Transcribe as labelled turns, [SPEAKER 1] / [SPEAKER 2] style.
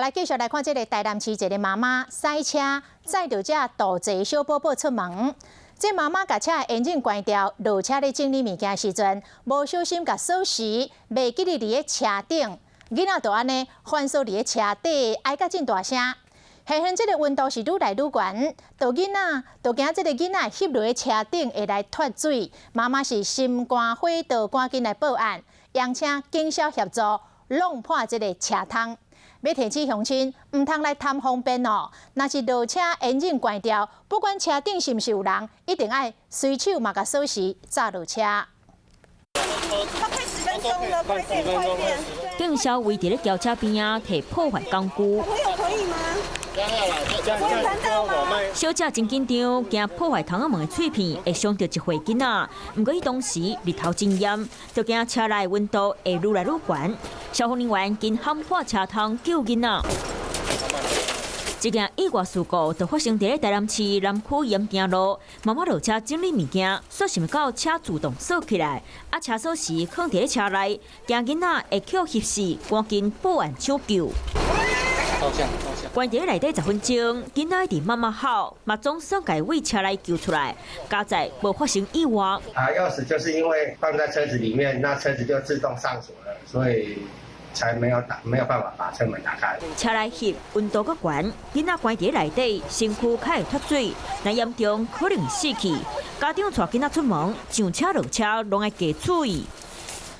[SPEAKER 1] 來繼續來看這个台南市一个媽媽駛車載著這肚臍小寶寶出門。這媽媽共車的引擎關掉，落車咧整理物件時陣，無小心共鎖匙袂記得佇咧車頂，囡仔就按呢反鎖佇咧車底，哀甲真大聲。現現這个溫度是愈來愈懸，就囡仔就驚這个囡仔翕落去車頂會來脫水，媽媽是心肝火著，趕緊來報案，邀請警消協助弄破這个車窗。欲提醒鄉親，毋通來貪方便哦。若是落車引擎關掉，不管車頂是毋是有人，一定愛隨手嘛共鎖匙紮落車。
[SPEAKER 2] 他快十分鐘了，快點快點！
[SPEAKER 3] 警消圍佇咧轎車邊仔提破壞工具。
[SPEAKER 2] 朋友可以嗎？
[SPEAKER 3] 小姐真緊張，驚破壞窗仔門的碎片會傷著一歲囡仔。毋過伊當時日頭真炎，就驚車內溫度會愈來愈懸。消防人員緊夯破車窗救囡仔。這件意外事故就發生佇咧台南市南區鹽埕路，媽媽落車整理物件，煞想袂到車自動鎖起來，啊車鎖匙囥佇咧車內，驚囡仔會予翕死，趕緊報案搶救。關佇咧內底10分鐘，囡仔一直媽媽哭，嘛總算共對車內救出來，佳哉無發生意外。
[SPEAKER 4] 啊，鑰匙就是因為放在車子裡面，那車子就自動上鎖了，所以才沒有打，沒有辦法把車門打開。
[SPEAKER 3] 車內翕溫度閣懸，囡仔關佇咧內底，身軀較會脫水，若嚴重可能死去。家長帶囡仔出門，上車落車攏愛加注意。